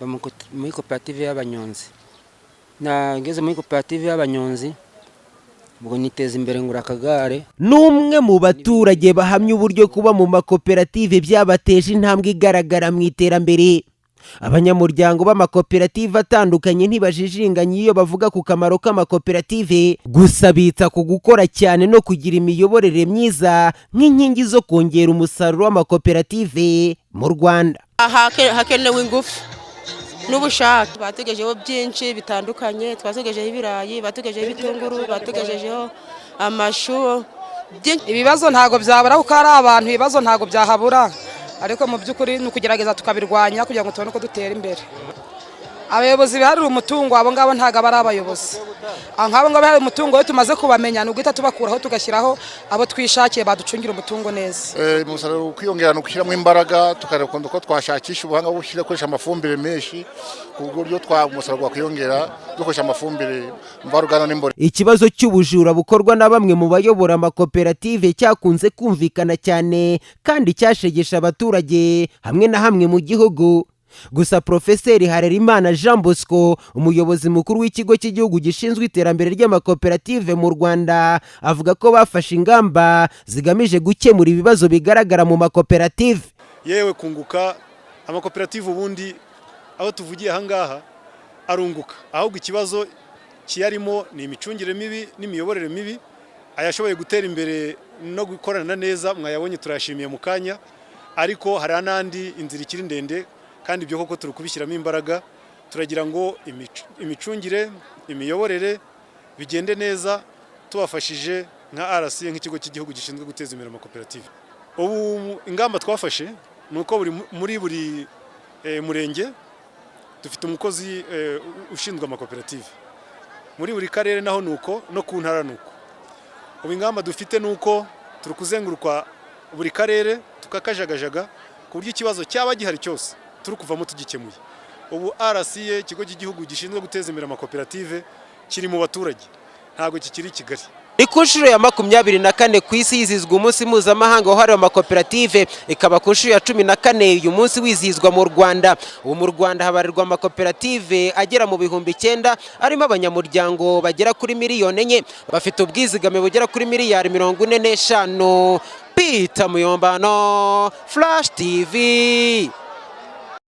Muri koperative y'abanyonzi, nageze muri koperative y'abanyonzi, ubwo niteza imbere, ngura akagare. Ni umwe mu baturage bahamya uburyo kuba mu makoperative byabateje intambwe igaragara mu iterambere. Abanyamuryango b'amakoperative atandukanye ntibajijinganya iyo bavuga ku kamaro k'amakoperative, gusa bitsa ku gukora cyane no kugira imiyoborere myiza nk'inkingi zo kongera umusaruro w'amakoperative mu Rwanda. Hakenewe ingufu n'ubushake. Batugejeho byinshi bitandukanye: twatugejeho ibirayi, batugejeho ibitunguru, batugejejeho amashu. Ibibazo ntabwo byabura kuko ari abantu, ibibazo ntabwo byahabura, ariko mu by'ukuri ni ukugerageza tukabirwanya kugira ngo tubone uko dutera imbere. Abayobozi biharira umutungo, abo ngabo ntabwo aba ari abayobozi. Nk'abo ngabo biharira umutungo, iyo tumaze kubamenya ni uguhita tubakuraho, tugashyiraho abo twishakiye baducungira umutungo neza. Umusaruro kwiyongera ni ugushyiramo imbaraga, tukareba uko twashakisha ubuhanga bwo gukoresha amafumbire menshi, ku buryo umusaruro wakwiyongera dukoresha amafumbire mvaruganda n'imborera. Ikibazo cy'ubujura bukorwa na bamwe mu bayobora amakoperative cyakunze kumvikana cyane kandi cyashegesha abaturage hamwe na hamwe mu gihugu. Gusa Porofeseri Harerimana Jean Bosco, umuyobozi mukuru w'Ikigo cy'Igihugu gishinzwe Iterambere ry'Amakoperative mu Rwanda, avuga ko bafashe ingamba zigamije gukemura ibibazo bigaragara mu makoperative. Yewe, kunguka, amakoperative ubundi aho tuvugiye ahangaha arunguka, ahubwo ikibazo kiyarimo ni imicungire mibi n'imiyoborere mibi. Ayashoboye gutera imbere no gukorana neza mwayabonye, turayashimiye mu kanya, ariko hari n'andi inzira ikiri ndende, kandi ibyo koko turi kubishyiramo imbaraga. Turagira ngo imicungire, imiyoborere bigende neza, tubafashije nka RCA, nk'ikigo cy'igihugu gishinzwe guteza imbere amakoperative. Ubu ingamba twafashe ni uko muri buri murenge dufite umukozi ushinzwe amakoperative, muri buri karere naho ni uko, no ku ntara ni uko. Ubu ingamba dufite ni uko turi kuzenguruka buri karere, tukakajagajaga, ku buryo ikibazo cyaba gihari cyose turi kuvamo tugikemuye. Ubu RCA, ikigo cy'igihugu gishinzwe guteza imbere amakoperative, kiri mu baturage, ntabwo kikiri i Kigali. Ni ku nshuro ya 24 ku isi hizihizwa umunsi mpuzamahanga wahariwe amakoperative, ikaba ku nshuro ya 14 uyu munsi wizihizwa mu Rwanda. Ubu mu Rwanda habarirwa amakoperative agera mu 9000, arimo abanyamuryango bagera kuri miliyoni 4, bafite ubwizigame bugera kuri miliyari 45. Peter Muyombano, Flash TV.